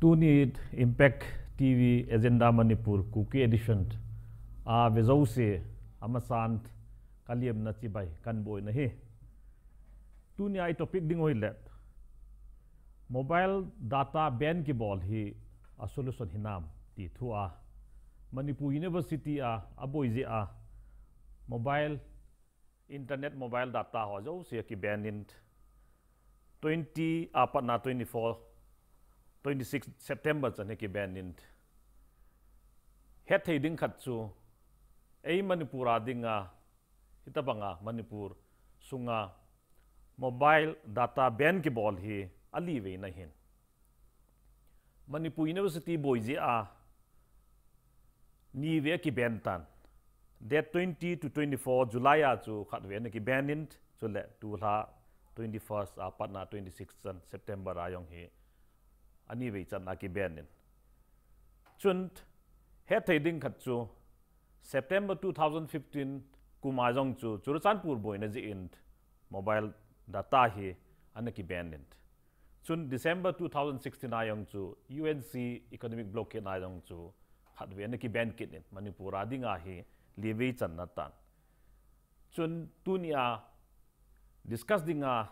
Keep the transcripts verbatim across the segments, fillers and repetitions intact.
Tuni Impact T V Agenda Manipur Kuki Edition a ve jouse amasan kaliamna chibai kahin boina ahi. Tuni a i topic ding u hile mobile data ban kibol hi a solution hinam ti thu a, Manipur University a aboi jeh a mobile internet mobile data ho jouse akiban in, twenty a patna twenty-four, twenty-six September chan hi kiban in. Hetthei ding khat chu, ei Manipur a dinga, hitobanga Manipur sunga mobile data ban kibol hi ali veina ahin. Manipur University boi jeh a ni vei akiban tan. Date twenty to twenty-four July a chu khat vei ana kiban in, chule tulha twenty-first a patna twenty-six chan September a jong hi ani vei chan akiban in. Chun hetthei ding khat chu September two thousand fifteen kum a jong chu Churachandpur boina jeh in mobile data hi ana kiban in. Chun December two thousand sixteen a jong chu U N C economic blockade a jong chu khat vei ana kiban kit in, Manipur a dinga hi li vei chan ana tan. Chun tuni a discuss dinga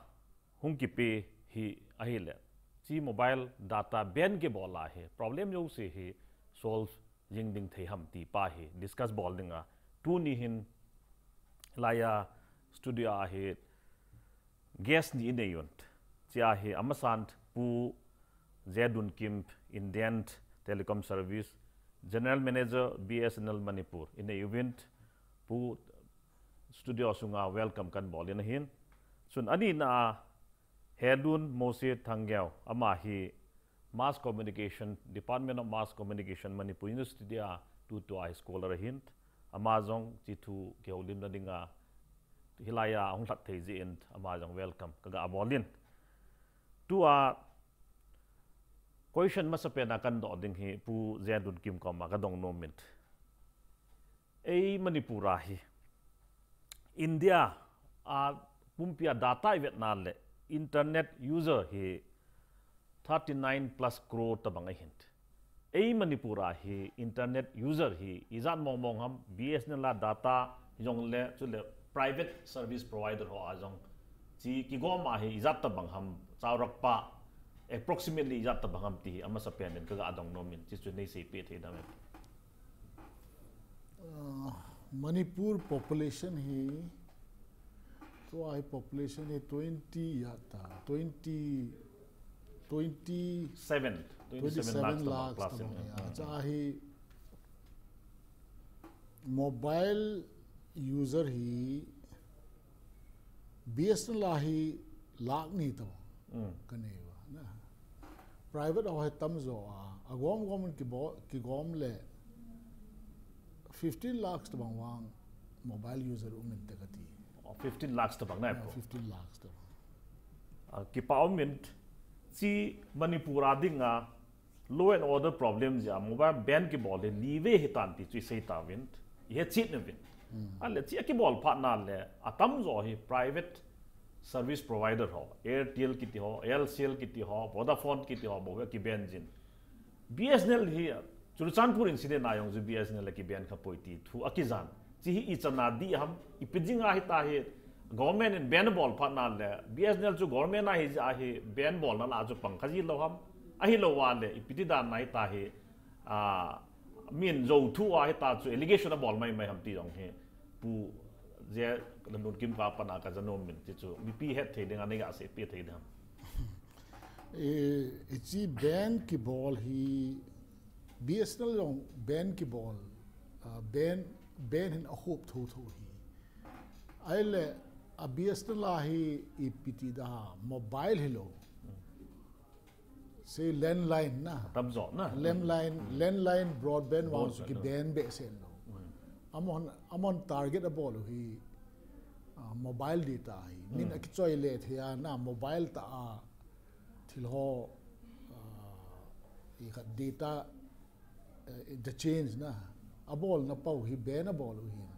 hung kipe hi ahile, chi mobile data ban kibol a hi problem jouse hi solve jing ding thei ham ti pa hi discuss bol dinga tuni hin laiya studio a hi guest ni inei un. Chia hi amasan Pu Jedun Kim, Indian Telecom Service, General Manager B S N L Manipur, inei uvin, Pu studio sunga welcome kahin bol in ahin. Chun ani na a Hedun Mosi Thangeo, ama hi Mass Communication, Department of Mass Communication, Manipur University a tutua hi scholar ahin, ama jong chi thu kihoulimna dinga hilaiya hung lhat thei jeh in ama jong welcome kaga bol in. Tua question masapen a kahin doh ding hi Pu Jedun Kim koma kadong nom in. Ei Manipur a hi India a pumpi a data ivetna le internet user hi thirty nine plus crore tobang ahin. Ei Manipur a hi internet user hi ijat mong mong ham, B S N L a data jongle chule private service provider ho a jong chi kigom a hi ijat tobang ham, chaurap pa approximately ijat tobang ham ti hi amasapen in kaga dong nom in, chi chu nei seipeh thei dem? Uh, Manipur population hi, tua hi population hi twenty ya ta, twenty, twenty, seven, twenty seven lakhs plus. Cha hi mobile user hi B S N L a hi lakh ni tobang kanei uva na. Private a ho hi tamjo a, agom gom in kigom le fifteen lakhs tobang vang mobile user um inte kati. Oh, fifteen lakhs tobang na. Yeah, fifteen lakhs tobang. Ah, kipa um in, chi Manipur a dinga law and order problem jeh a mobile ban kibol hi li vei hitan ti chu isei tauvin, ihe chet nauvin. Hmm. Ale chi akibol phat na le atamjo hi private service provider ho, Airtel kiti ho, L C L kiti ho, Vodafone kiti ho, bou hi akiban jin. B S N L hi Churachandpur incident a jong chu B S N L akiban khapoi ti thu akijan. Chi hi ichan a dih ham, ipi dinga hita hi government in ban bol phat na le, B S N L chu government a hi jeh a hi ban bolna lah a chu pang kha ji lou ham, ahilou a le, ipi ti dan a hita hi, ah, min jou thu a hita chu allegation abol mai mai ham ti jong hi, Pu Jedun Kim koma pat a kaja nom in, ti chu mipi hetthei dinga neiga seipeh thei dem? Eh, hichi ban kibol hi B S N L jong ban kibol, ah, ban, ban hin ahop thotho hi. Ahile, a B S N L a hi ipi ti da, mobile hilou. Sei landline na. Tamjo na. Landline, landline broadband vang chu kiban behseh lou. Amahon, amahon target abol u hi, ah, mobile data hi. Min akichoi le thei a na mobile tah a thil ho, ah, ikhat data, eh, interchange na. Abolna pou hi ban abol u hin.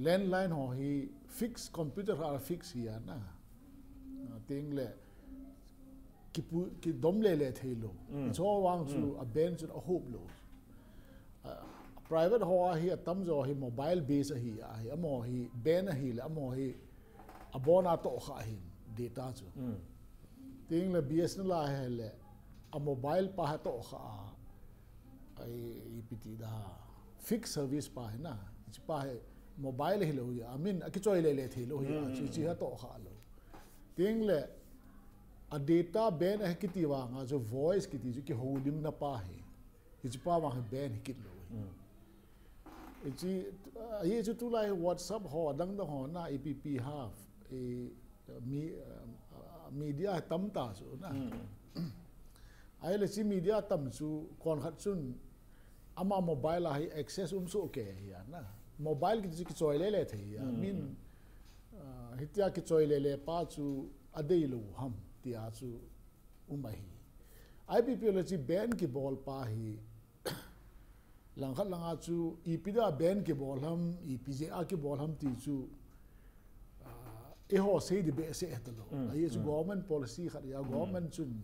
Landline ho hi fix, computer a fix hi a na. Ah, teng le kipu, kidom lele thei lou. Hiche vang chu a ban chun ahop lou. A, private ho a hi atamjo hi mobile base ahi, ahi, amaho hi ban ahile, amaho hi abon a tohkha ahin, data chu. Tengle B S N L a hile, a mobile pa hi tohkha a, ai, ipi ti da, fixed service pa hi na, hiche pa hi mobile hilou hi, I mean, akichoi lele thei lou hi, hiche hi tohkha lou. Tengle, a data ban ahi kiti vang a chu voice kiti chu kihoulimna pa hi. Hiche pa vang hi ban hi kit lou hi. Hiche, ah, hiche tulai WhatsApp ho, adang dang ho na, ipi ipi ha, eh, mi, ah, media tamtah chu na. Ahile hiche media tam chu, konkhat chun, ama mobile a hi access um soh kei hi a na. Mobile kiti chu kichoi lele thei hi a. Min, ah, hitia kichoi lele pa chu adei lou ham, tia chu um ahi. I P P L hiche ban kibol pa hi, langkhat langa chu, ipi dia ban kibol ham, ipi jeh a kibol ham ti chu, ah, eiho sei di behseh hetalou. Ahi chu government policy khat ahi a, government chun,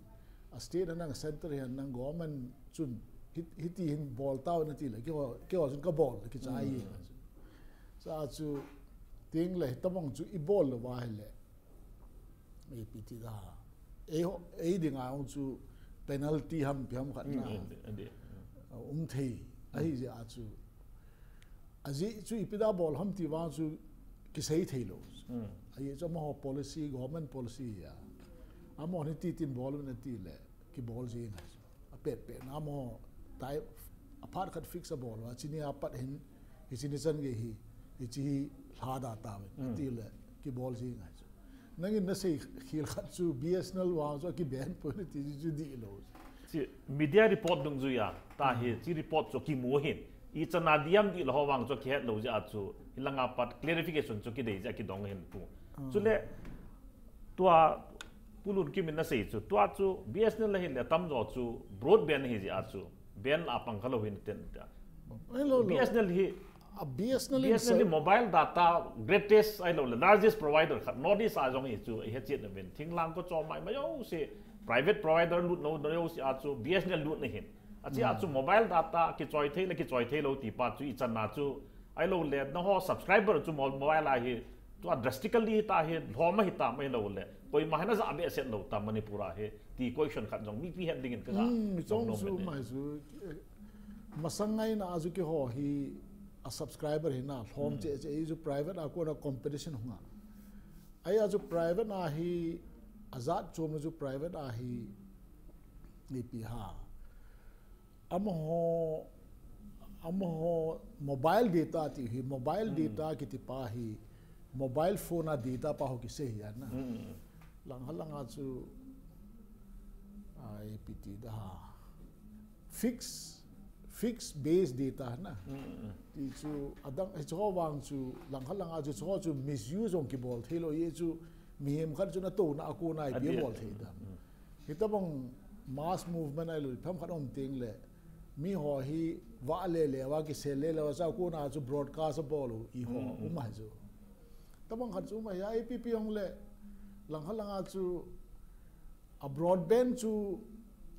a state a nang center hi a nang government chun, hi, hiti hin bol tau na tile, keiho, keiho chun kabol, kichai ahi. Sa chu, tengle hitabang chu ibol lou va hile. Ipi ti da. Ei, ei dinga hung chu penalty ham ipi ham khat na. Um thei. Ahi jeh a chu. Ajeh chu ipi da bol ham ti vang chu kisei thei lou. Ajeh chu amaho policy, government policy ahi a. Amaho hiti tin bol na tile, kibol jing ahi chu. Apet pet na amaho tai, aphat khat fix abol uva, hiche ni a pat hin, hiche ni chan gei hi, hiche hi lha da tauvin, tile, kibol jing ahi chu. Nangin nasei khel khat chu B S N L vang chu akiban poi nati chu, chu dihlou. Hiche media report dungjuia, tahi, hiche report chu kimu ahin. Ichan a diam dihlou ho vang chu kihetlou jeh a chu, hilanga pat clarification chu kidei jeh a kidong ahin pu. Chule, tua, Pu Lunkim in nasei chu, tua chu B S N L ahile atamjo chu broadband ahi jeh a chu, ban a pang khalou ahin ten tia. B S N L hi, a B S N L hi mobile data greatest ahilou le largest provider khat North East a jong ahi chu, ihet chet uvin. Thinglhang ko chom mai mai jouse, private provider lut lou jouse a chu B S N L lut na ahin. Achea chu mobile data kichoi thei le kichoi thei lou ti pa chu ichan a chu, ahilou le nangho subscriber chu mo-, mobile a hi tua drastically hita hi lhom ahitam ahilou le koima hin aja behseh lou tam Manipur a hi ti question khat jong mipi het dingin kaga dong nom chu mai chu, eh, masang ngaina a chu keiho hi a subscriber hina lhom cheh cheh hi chu private a kona competition hunga. Ahia chu private a hi ajat chomna chu private a hi ipi ha. Amaho, amaho mobile data ti hi, mobile data kiti pa hi, mobile phone a data pa ho kisei hi ana. Langkhat langa chu, a, ipi ti da ha. Fix, fix base data na. Ti chu, adang, hicho vang chu, langkhat langa chu, hicho chu misuse jong kibol thei lou, hichu mihem khat chu natouna a kona ipi bol thei da. Hitabang mass movement ahilou, pham khat um teng le, miho hi vah lele uva, kisel lele uva, chua kona chu broadcast abol u, iho, um ahi chu. Tabang khat chu um ahi, I P P hung le, langkhat langa chu, a broadband chu,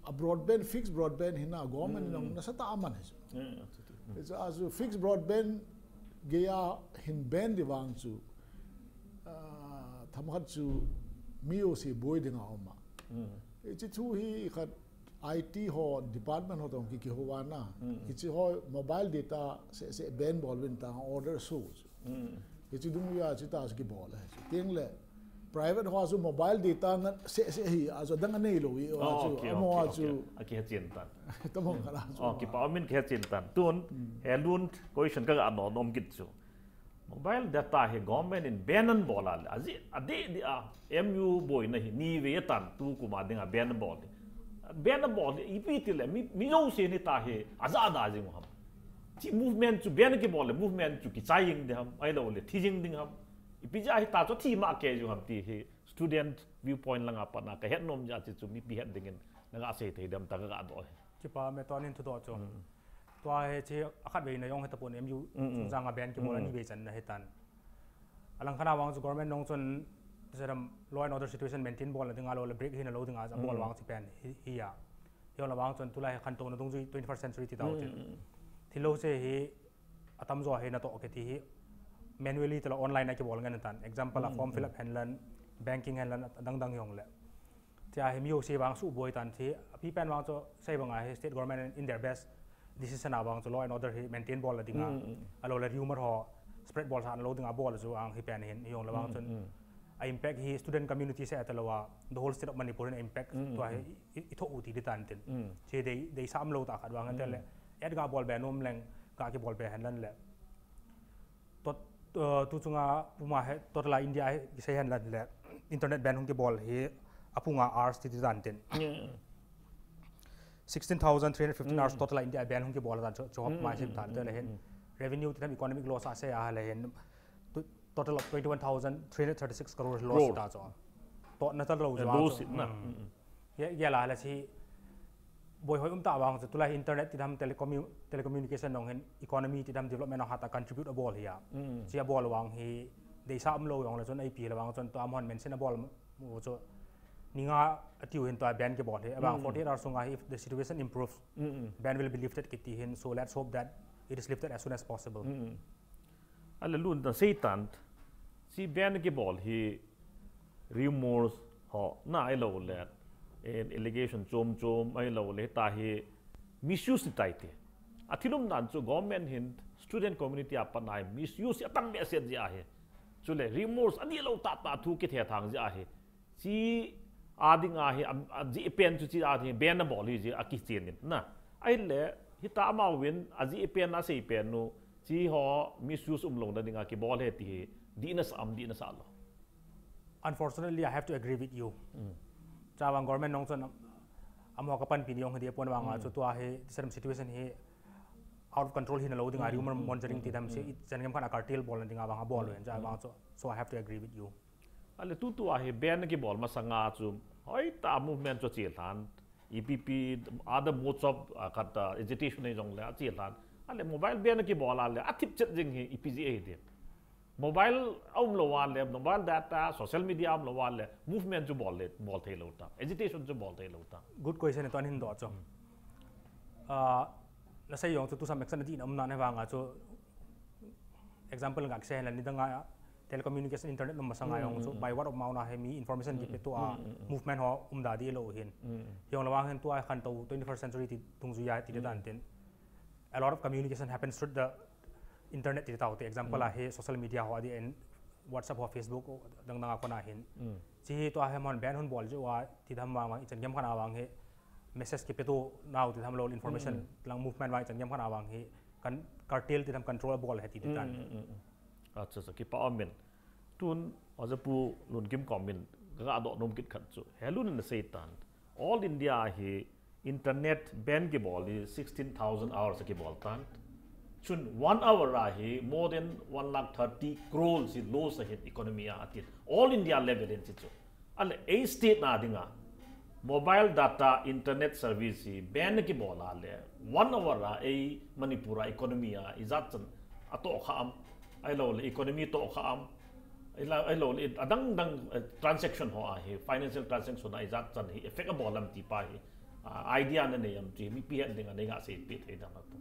a broadband, fixed broadband hina, government in jong nasatah a aman ahi chu. Hichu a chu fixed broadband geiya hin ban di vang chu, ah, themkhat chu mi jouse boi dinga um a. Hiche thu hi khat I T ho department ho toh ki, kihou uva na. Hiche ho mobile data seh seh ban bol uvin tia order aso chu. Hiche dungjui a chu tia chu kibol ahi chu. Teng le private ho chu mobile data ngen seh seh hi a chu adang anei lou hi a chu. Amaho chu akihe chen tan. Tabang khat a chu. Kipa umin kihe chen tan. Tun, he lun question kaga nom nom kit chu. Mobile data hi government in ban abol a le, aji, adeh deh a, M U boina hi, nivei atan, tukum a dinga ban abol hi. Ban abol hi, ipi ti le, mi, mi jouse ni ta hi, aja da jing u ham. Hiche movement chu ban kibol le, movement chu kichai jing ding ham, ahilou le, thi jing ding ham. Ipi jeh a hita chu thi ma kei jing u ham ti hi, student viewpoint langa pat na, kahet nom jeh a hiche chu mipi het dingin, naga sei thei dem tia kaga doh hi. Kipa me tunin thudoh chu. Tua hi hiche akhatvei na jong hitapon M U chungchang a ban kibol anivei channa hitan. Alangkhat a vang chu government nung chun Saram law and order situation maintain bol na dinga lou le break hina lou dinga ja bol vang chi pen hi, hi a. Hiong la vang chun tulai khantouna dungjui twenty-first century ti tau ti. Thil lou se hi atam jo hi na to ke ti hi manually tala online a kibol ngen tan. Example a form fill up henlan, banking henlan, dang dang hiong le. Tia hi mi ho se vang su boi tan thi, api pen vang chu sei vang a hi state government in their best decision a vang chu law and order hi maintain bol la dinga. Alou le rumor ho spread bol sa lou dinga bol chu ang hi pen hin hiong la vang chun. A impact hi student community se atalou a, the whole state of Manipur in impact tua hi i, i tho u ti di tan tin. Che dei, dei sam lou ta khat vang te le. Et ga bol be nom leng ga kibol be henlan le. Tot, uh, tu chunga puma hi, total a India hi, kisei henlan le, internet ban hung kibol hi, apunga hours ti ti dan tin. Sixteen thousand three hundred fifteen hours total a India ban hung kibol dan, cho, cho mai sim dan, te le hin. Revenue ti tham economic loss a se a le hin. Tu, total of twenty-one thousand three hundred thirty-six crore loss ta cho. To na tal lo jo. Loss na. Ye, ye la la si boi hoi um ta vang chu tulai internet ti dam telecommu-, telecommunication nong hin economy ti dam development nong hata contribute a bol hi a. Chi a bol vang hi deisa um lo yong la chun I P la vang chun to amhon mention a bol mu chu ninga atiu hin to a ban kibol hi. Avang forty-eight hours sunga hi if the situation improves, ban will be lifted kiti hin. So let's hope that it is lifted as soon as possible. Ale lun ta seitan, si ban kibol hi rumors ho na ai lo le, eh, allegation chom chom ai lo le ta hi misuse tai te. A thilum dan chu government hin student community a panai misuse a tam be se ji a hi. Chu le rumors a ni lo ta ta thu ki the thang ji a hi. Chi a ding a hi, a, a ji pen chu chi a ding ban a bol hi ji a ki chen in na. Ai le, hi ta amau win, a ji pen a sei pen nu, chi ho misuse um lo na ding a kibol he ti hi, di na sa am, di na sa lo. Unfortunately, I have to agree with you. Cha vang government nong chon am, am ho ka pan pi ni ong hi di pon vang a chu tua hi, this situation hi out of control hi na lo ding a, rumor mongering ti dam si, i chan ngam khan a cartel bol na ding a vang a bol wen, cha vang chu, so I have to agree with you. Ale tutu a hi ban kibol masanga chu, hoi ta movement chu chilhan, E P P, other modes of, uh, khat, uh, agitation nei jong le a chilhan. Ale mobile ban kibol a le, a thip chet jing hi E P G A hi de. Mobile a um lo a le, mobile data, social media a um lo a le, movement chu bol le, bol thei lo ta, agitation chu bol thei lo ta. Good question, ton hin do chu. Ah, na sei jong chu to some extent di na um na ne vang a chu, example nga kisei la ni dang a telecommunication internet nung masanga jong chu by word of mouth na hi mi information kipe to a movement ho um da di lo hin. Jong la vang hin to a khan to twenty-first century ti tung ju ya ti dan tin. A lot of communication happens through the internet ti tau te example a hi social media ho di en WhatsApp ho Facebook ho dang dang a kona hin. Chi hi to a hi mon ban hun bol ju a ti dam vang vang i chan ngam khan a vang hi message kipe to nau ti dam lo information lang movement vang i chan ngam khan a vang hi kan cartel ti dam control bol he ti dan. Acha, acha, kipa amen. Tun, aja pu Lunkim komin, ga do nom kit khat chu. He lun na seitan. All India hi internet ban kibol hi sixteen thousand hours kibol tan. Chun one hour a hi more than one lakh thirty crores hi loss ahin economy a atin. All India level in chi chu. Ale ei state na dinga mobile data internet service hi ban kibol a le one hour a ei Manipur a economy a ijat chan a to kha am, ai lo le economy to kha am, ai lo, ai lo le adang dang, eh, transaction ho a hi financial transaction a ijat chan hi effect a bol am ti pa hi, ah, idea na nei am ti mi pi het ding a nei ga sei pi thei dang a to.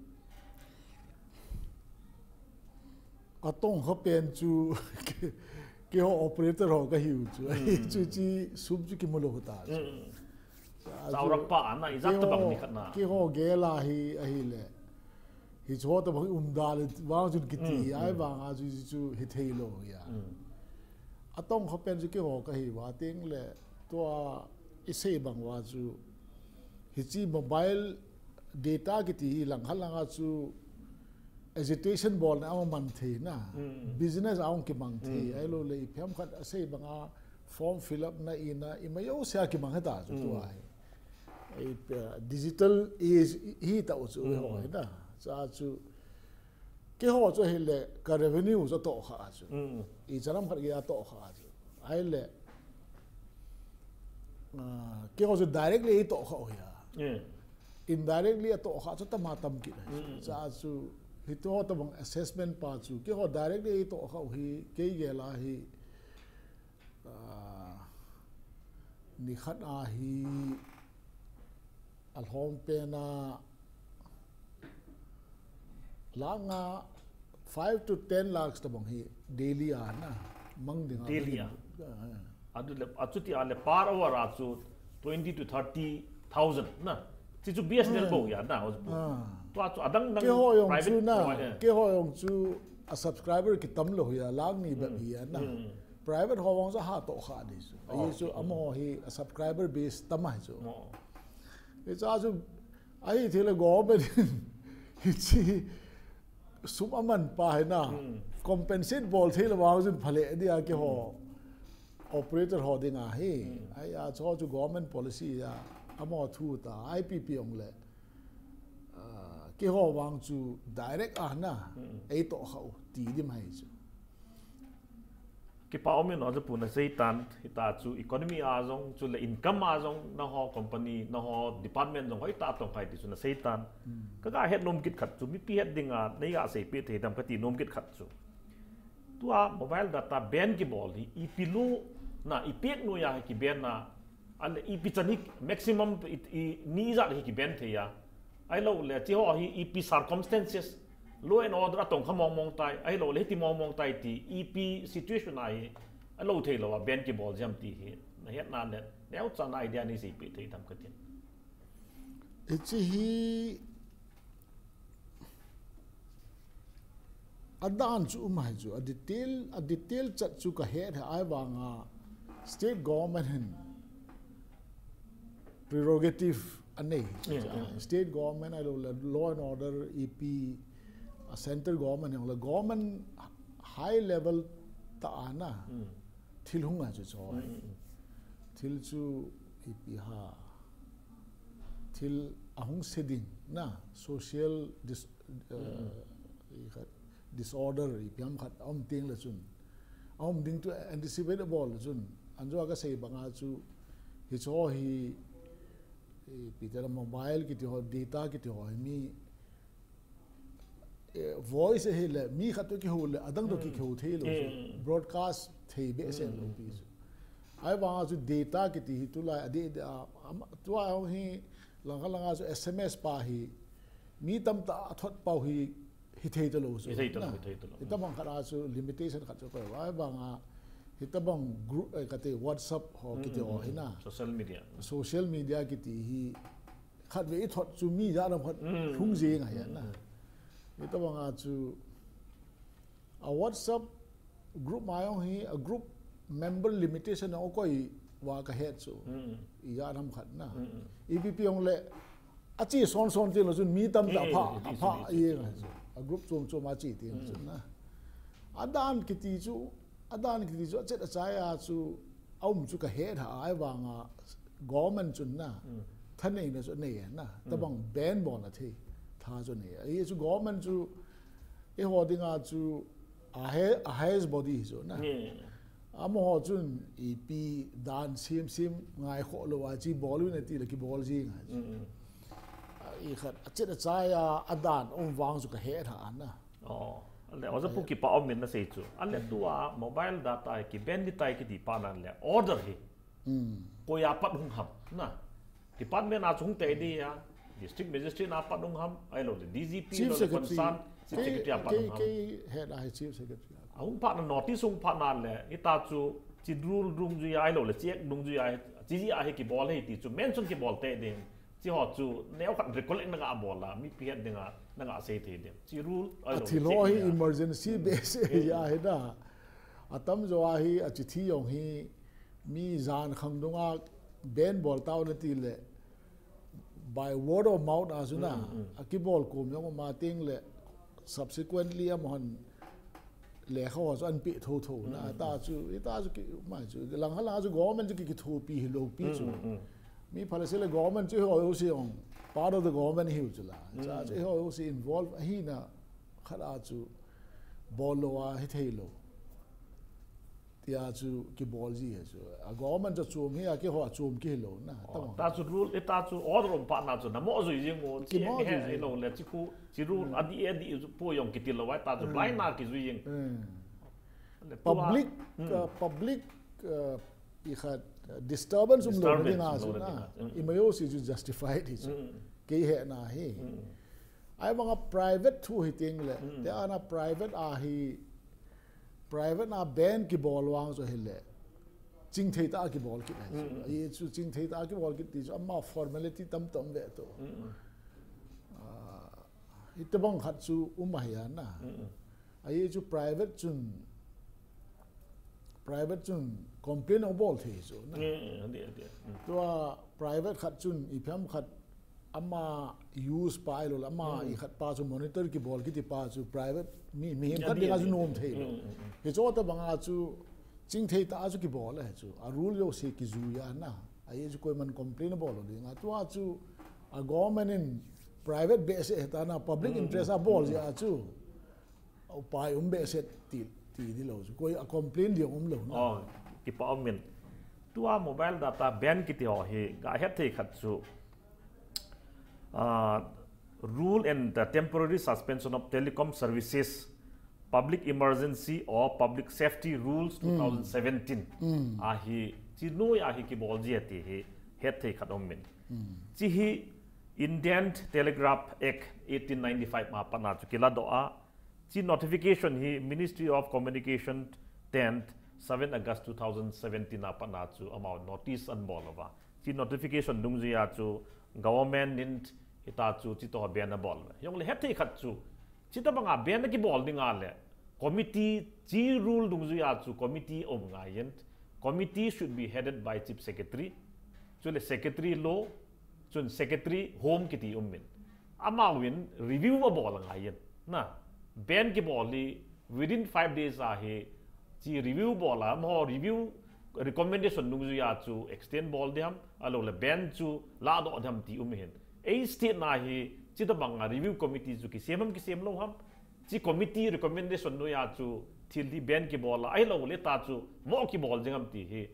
Atong kha pen chu ke, ke ho operator ho ka hiu chu. Chu chi sum chu kimu lo ta chu. Chau rak pa ana ijat ta bang ni khat na. Ke ho gel a hi, ahi le. Hi chu ho ta bang um da le vang chun kiti ai vang a chu, chu hi thei lo ya. Atong kha pen chu ke ho ka hi va ting le tua i sei bang va chu hi chi mobile data kiti hi lang khat lang a chu agitation bol na a man thei na. Business a ong kimang thei. Ai lo le i phem khat a sei bang a form fill up na i na i ma yo se a kimang he ta chu tua hi. Ei, eh, digital age hi ta u chu ho hi na. Cha chu ke ho chu hi le ka revenue chu to kha chu. I chalam khat ke a to kha chu. Ai le, ah, ke ho chu directly i to kha u ya. Indirectly a to kha chu tama tam kit. Cha chu hi to ta bang assessment pa chu ke ho directly i to kha u hi ke gel a hi, ah, Nikhat a hi alhom pen a lakh nga, five to ten lakhs tabang hi daily a na mang ding a. Daily a. Adu le, achuti a le per hour a chu twenty to thirty thousand na. Chi chu B S N L bou ya na, hospital. Tua chu adang dang keiho jong private chu na, keiho jong chu a subscriber kitam lou hi a, lakh ni bep hi a na. Private ho vang chu ha to kha di chu. Ahi chu amaho hi a subscriber base tam ahi chu. Hicha chu ahi thei le government in hichi sum aman pa hi na. Compensate bol thei le vang chun phale dia keiho operator ho ding ahi. Ahi a chu chu government policy a amaho thu ta, I P P ong le. Ah, keiho vang chu direct a na, ei to kha u ti dim ahi chu. Kipa um in o chu pu na sei tan, hita chu economy a jong, chu le income a jong, na ho company, na ho department jong hoi ta tong khai ti chu na sei tan. Ka ga het nom kit khat chu, mipi het ding a, nei ga sei pe thei dam ka ti nom kit khat chu. Tua mobile data ban kibol hi, ipi lu na, ipi nu ya hi kiban na, ale ipi chan hi maximum i, i, ni ja hi kiban thei ya. Ai lo le, chi ho hi ipi circumstances, law and order atong kha mong mong tai, ai lo le hiti mong mong tai ti, ipi situation a hi, ai lo thei lo a ban kibol jam ti hi, na het na le, neo chan idea ni sei pe thei dam ka tin. Hichi hi a dan chu um ahi chu, a detail, a detail chat chu ka het ahi vang a state government hin prerogative a nei. State government ahi lo le law and order ipi a central government ahi lo le government high level ta a na. Thil hung a chu chu. Thil chu ipi ha. Thil ahung se ding na social dis, uh, i khat disorder ipi ham khat aum ting le chun. Aum ding chu anticipate bol le chun. Anjo ka sei bang a chu hicho hi ipi te la mobile kiti ho data kiti ho hi mi eh, voice hi le, mi khat to kihou le, adang to kihou thei lo. Broadcast thei be sen lo pi chu. Ahi vang a chu data kiti hi tulai a de, de, a, am, tua hong hi, lang khat lang a chu S M S pa hi, mi tam ta a thot pau hi, hi thei ta lo chu. Hi thei ta lo, na. Hi thei ta lo. Hi ta bang khat a chu limitation khat chu koi. Ahi vang a, hi ta bang group, eh, kati WhatsApp ho kiti ho hi na. Social media. Social media kiti hi, khat ve i thot chu mi ja lam khat lhung jing a hi na. Hi ta bang a chu a WhatsApp group ma jong hi a group member limitation a koi va ka het chu. I ja lam khat na. I pi pi jong le a chi son son ti lo chun mi tam ta pha, a pha i a group chom chom a chi ti lo chun na. A dan kiti chu A dan kiti chu a chet a chai a chu a um chu ka het ha ahi vang a government chun na thanei na chu nei na tabang ban bol na thei tha chu nei a hi chu government chu eiho ding a chu a he a highest body hi chu na amaho chun ipi dan sim sim ngai kho lo a chi bol u na ti le ki bol jing a chu i khat a chet a chai a a dan um vang chu ka het ha na. Oh, le, oja pu kipa um in na sei chu. Ale tua mobile data ki ban ni tai kiti pa nan le order hi. Koi a pat hung ham na. Department a chu hung te di ya. District magistrate na pat hung ham. Ai lo le D G P Chief lo le Secretary. Concern. Chief Secretary a pat hung ham. Kei het a hi Chief Secretary. A hung pat na notice hung pat na le. Ita chu chi rule dung ju ya ai lo le check dung ju ya. Chi ji a hi ki bol hi ti chu mention ki bol te ding. Chi ho chu neo khat recollect na nga bol la, mipi het ding a, na nga sei thei ding. Chi rule, a thil ho hi emergency base a hi na. A tam jo a hi, a chithi jong hi, mi jan khang dung a ban bol tau na ti le, by word of mouth a chu na, a ki bol kom jong ma ting le, subsequently a mon, lekha ho chu an pe tho tho na, ta chu, i ta chu ki, mai chu, lang ha la chu government chu ki, ki thopi hi lo pi chu. Mi phala se le government chu ho si ong, part of the government hi chu la. Cha chu ho si involve hi na, khat a chu, bol lo a hi thei lo. Tia chu ki bol ji he chu. A government chu chom hi a ki ho a chom ki hi lo na. Ta chu rule, i ta chu order um pa na chu, na mo zui jing mo, ki mo zui lo le chi khu, Chi rule a di a di pu jong kiti lo ai ta chu blind na ki zui jing. Public, uh, public, uh, i khat, uh, disturbance um lo na ding a chu na. I mai o si chu justified hi chu. Kei he na hi. Ai banga private thu hi ting le. Te ana private a hi, private na ban kibol vang chu hi le. Chingthei ta kibol kit na chu. Ai chu chingthei ta kibol kit ti chu ama formality tam tam ve to. Ah, ite bang khat chu um a hi a na. Ai chu private chun, private chun complain a bol thei chu na. Tua private khat chun i phiam khat ama use pa ai lo le ama i khat pa chu monitor kibol kiti pa chu private mi, mihem khat ding a chu nom thei lo. Hi chu ta bang a chu chingthei ta chu kibol a hi chu. A rule yo se kizui a na. Ai chu koiman complain a bol lo ding a. Tua chu a government in private behseh ta na public interest a bol ji a chu. Upai um behseh ti, ti di lo chu. Koi a complain di um lo na. Oh, kipa um in. Tua mobile data ban kiti ho hi, ka het thei khat chu. Ah, Rule and the Temporary Suspension of Telecom Services, Public Emergency or Public Safety Rules two thousand seventeen. Ahi, chi noi ahi kibol ji ati hi, het thei khat um in. Chi hi Indian Telegraph Act eighteen ninety-five ma pat na chu kila doh a, chi notification hi Ministry of Communication tenth, seven August two thousand seventeen a pat na chu amau notice an bol uva. Chi notification dungjuia chu government in hita chu chi to ban a bol. Jong le het thei khat chu, chi ta banga ban a kibol ding a le, committee chi rule dungjuia chu committee um ngai in, committee should be headed by Chief Secretary. Chu le Secretary Law, chun Secretary Home kiti um in. Amau in review a bol ngai in. Na, ban kibol hi within five days a hi chi review bol a, mo review recommendation dungjuia chu extend bol diham, a lo le ban chu la doh diham ti um hin. Ei state na hi chi ta banga review committee chu kisem ham kisem lo ham, chi committee recommendation noiya chu thil hi ban kibol a, ai lo le ta chu mo kibol jing ham ti hi.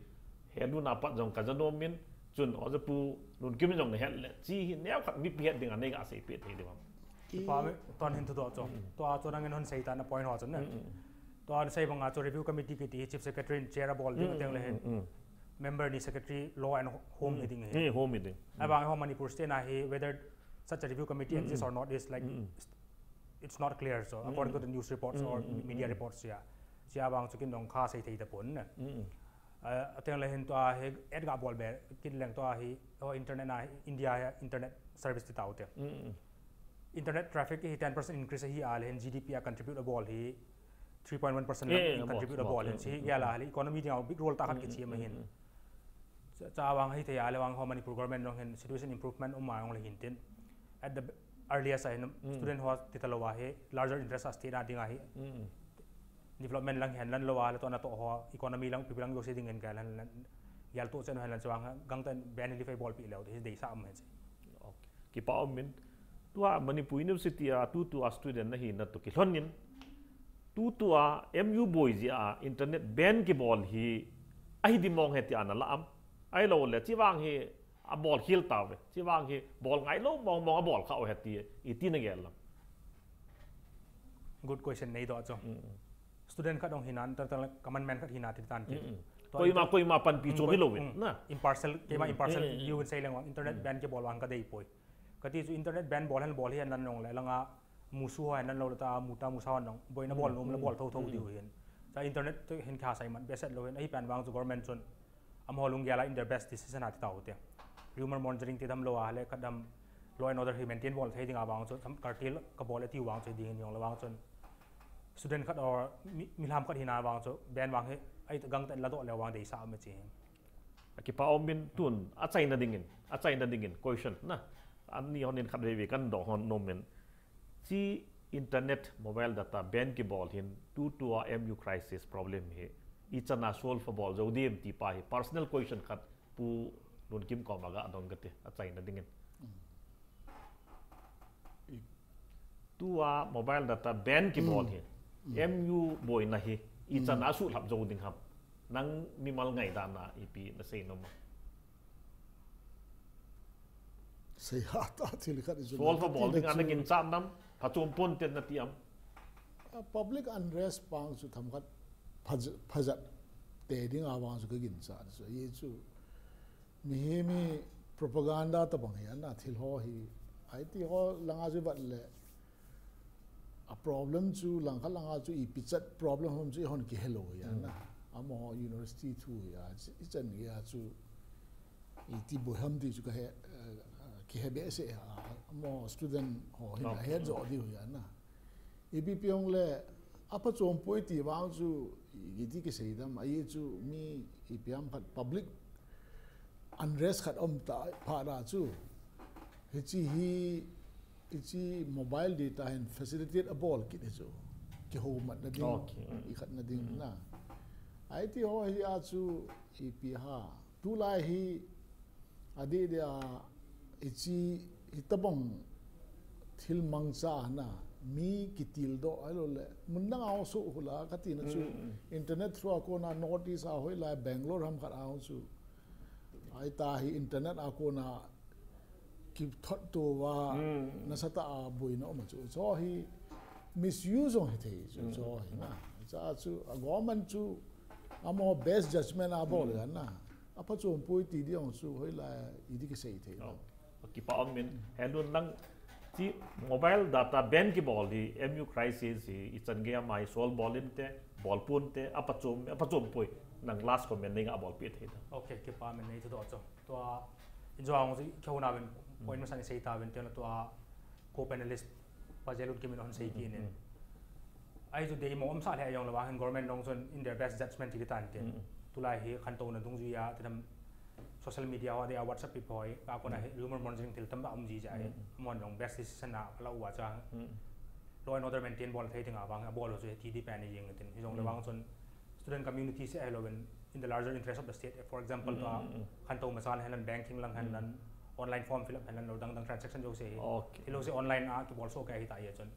He nu na pat jong ka janom in, chun o ja pu nun kim jong na het le, chi hi neo khat mi pi het ding a nei ga sei pe thei ding ham. Kipa um in, ton hin thu doh chu. Tua chu nangin hon sei ta na point ho chu na. Tua sei banga chu review committee kiti Chief Secretary in chair a bol ding teng le hin. Member ni Secretary Law and Home hi ding hi. Home hi ding. Abang ho Manipur state na hi whether such a review committee exists or not is like, it's not clear. So according to the news reports or media reports, yeah. Sia bang chu kin dong kha sei thei ta pon na. Ateng le hin tua hi et ga bol be, kin leng tua hi, ho internet na hi, India hi internet service ti tau te. Internet traffic hi ten percent increase hi a le hin G D P a contribute a bol hi three point one percent contribute a bol hin si hi a la hi economy ding a big role ta khat kichi ma hin. Cha, cha vang hi thei a le vang ho Manipur government jong hin situation improvement um a jong le hin tin. At the earliest a hin student ho ti ta lo a hi larger interest a state a ding a hi. Development lang hen lan lo a le to na to ho economy lang pi lang yo se ding hen ka lan lan. Yal to chen hen lan chang gang tan ban li fai bol pi leo te dei sa um hen. Kipa um in. Tua Manipur University a tutu a student na hi na to kilhon in. Tutu a M U boi ji a internet ban kibol hi ahi di mong he ti ana la am. Ai lo le chi vang hi a bol khil ta ve. Chi vang hi bol ngai lo mong mong a bol kha o he ti i ti na gel lam. Good question nei do cho. Student khat dong hina, ta, ta, common man khat hina ti tan ti. Koima, koima panpi chu mi lo ve. Na. Impartial, keima impartial view in sei leng vang internet ban kibol vang ka dei poi. Ka ti chu internet ban bol hen bol hi hen lan long le langa musu ho hen lan lo le ta mu ta musa hon long. Boina bol nom le bol tho tho diu hin. Cha internet to hin kha sai man behseh lo hin. Ahi pen vang chu government chun amaho lunggel a in their best decision a ti tau te. Rumor mongering ti tham lo a le khat dam law and order hi maintain bol thei ding a vang chu tham curtail ka bol e ti vang chu ding in jong le vang chun student khat or mi, milam khat hina vang chu ban vang hi ai gang ta la do le vang dei sa me chi. A kipa um in tun a chaina ding in, a chaina ding in question na. An ni hon in khat ve ve kan do hon nom in. Chi internet mobile data ban kibol hin tutu a M U crisis problem hi i chan a solve bol jo dim ti pa hi personal question khat Pu Lunkim koma ga dong kate a chaina ding in. Tua mobile data ban kibol hi M U boina hi i chan a suhlhap jo ding ham. Nang mimal ngaidan a ipi na sei nom a. Sei ha ta thil khat i chu. Solve bol ding a na ginchat nam, phachom pon ten na ti am. A public unrest pang chu themkhat pha-, phajat te ding a vang chu ka ginchat chu. Ahi chu, mihem hi propaganda tabang hi ana thil ho hi, ahi ti ho langa chu vat le, a problem chu langkhat langa chu ipi chat problem ham chu ihon kihe lou hi ana. Amaho university thu hi a, ichan gei a chu iti boi ham ti chu kahe, eh, kihe behseh a, amaho student ho hin ahet jo diu hi ana. Ipi pi hong le, aphachom poi ti vang chu, iti kisei dam, ahi chu mi ipi ham phat public unrest khat um ta phat a chu. Hichi hi, hichi mobile data hin facilitate abol kit hi chu. Kihoumatna ding, Okay. ikhatna ding na. Ahi ti ho hi a chu, ipi ha. Tulai hi, adeh deh a, hichi, hitabang thil mangcha na, mi kitildoh, ahilou le, mun dang a ho soh hula, kati na chu, internet through a kona, notice a hoilai, Bangalore ham khat a ho chu. Ahi ta hi internet a kona, kithot to va, nasatah a boina um a chu. Chu hi, misuse jong hi thei chu, chu hi na. Chu chu, a government chu, amaho best judgment a bol le na. Aphachom poi ti ding jong chu, hoilai, iti kisei thei. Oh, kipa um in, Helun nang, chi mobile data ban kibol hi, M U crisis hi, ichan gei a mai solve bol inte, bol pon te, aphachom, aphachom poi, nang last comment nei ga bol pi thei da. Okay, kipa um in nei thudoh chu. Tua, in jong chu, keu na vin, point masang sei ta vin, tua, tua, co-panelist, Pa J. Lunkim in hon sei kit in. Ahi chu dei mo um sah le jong le vang hin government jong chun in their best judgment ti tan tin. Tulai hi khantouna dungjui a, ti dam social media ho dei a WhatsApp pi phoi, a kona hi rumor mongering thil tam ba um ji ja hi. Amahon jong best decision a la u a chang. Law and order maintain bol thei ding a vang, abol chu hi ti depend jing tin. Hi jong le vang chun student community se ahilou in, in the larger interest of the state. For example, tua khantou masa hen lan, banking lang hen lan, online form fill up hen lan, lou dang dang transaction jouse hi. Okay. Thil jouse online a kibol soh kei ahi ta hi chun.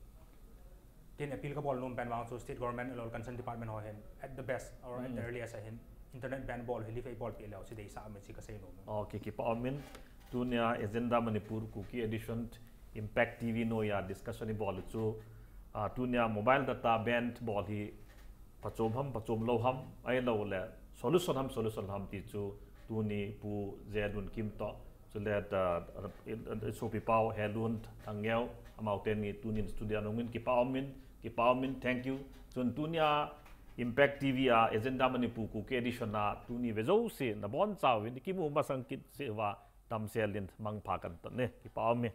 Tin appeal kabol nom pen vang chu state government alou concerned department ho hin, at the best or at the earliest a hin, internet ban bol hi live bol pi leu chu deisah a um e chi kasei nom. Okay, kipa um in. Tunia Agenda Manipur Kuki edition Impact T V noiya discussion ibol u chu, ah, tunia mobile data ban bol hi phachom ham, phachom lou ham, ahilou le solution ham, solution lou ham ti chu tuni Pu J. Lunkim toh, chule, ah, i, i, sopi pau Helun Thangngeo, amau teni tunin studio a hung in kipa um in, kipa um in, thank you. Chun tunia Impact T V a Agenda Manipur Kuki edition a tuni ve jouse nabon chauvin kimu masang kit seh uva, damsel in mangpha kan ton e, kipa um e.